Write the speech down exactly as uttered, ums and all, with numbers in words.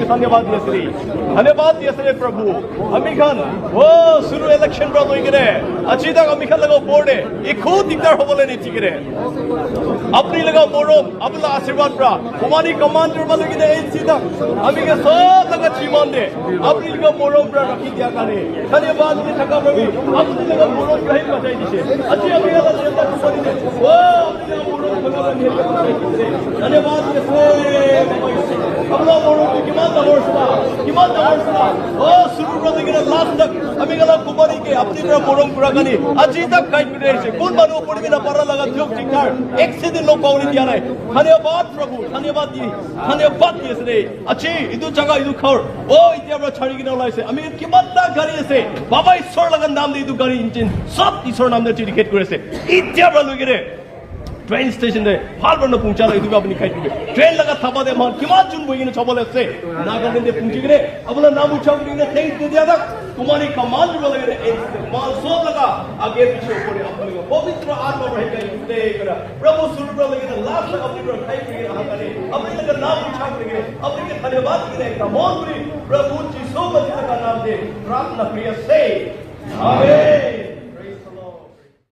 Dhanyabad di ase de. Dhanyabad di ase de, Prabhu. Ami khan, oh, suru election pra loi kene aji tak ami khan laga opor te ekho dikdar hobole ni dikene, apni laga morom, apni laga asirwad pra, Kumari commander pra loi kene N C tak, ami ke sob laga jiman te apni laga morom pra rakhi dia karne dhanyabad di thaka, Prabhu. Apni laga morom pra hi bachai dise. Aji ami laga neta Kumari te, oh, apni laga morom pra rakhi dia karne dhanyabad di ase. Apni laga morom tu kiman dangor ase na, kiman dangor ase na. Oh, suru pra loi kene last tak ami khan laga Kumari ke apni pra morom kura karne aji tak guide kuri ase. Kun manu opor te na para laga jok jikar ek se din log pauni dia nai. Dhanyabad, Prabhu. Dhanyabad di, dhanyabad di ase de. Aji etu jaga, etu ghor, oh, etia pra chari kene ulai ase. Ami kiman ta gari ase, Baba Isor laga naam te etu gari engine sob Isor naam te dedicate kuri ase. Etia pra loi kene train station te bhal pra na pahuncha la, etu bi apni khai dibe. Train laga thapa te man kiman jun bohi kene chabole ase. Nagaland te pahunchi kene apna naam ucha kuri kene thanks di dia tak, Kumari command kuri kene, eh, mal sob laga age piche opor te apni laga pavitra atma pra hikai de kara. Prabhu, suru pra loi kene last tak apni pra khai kuri kene aha karne, apni laga naam ucha kuri kene, apni ke dhanyabad kuri kene, ekta mon kuri, Prabhu Jisu Masih laga naam te pratna kuri ase. Amen.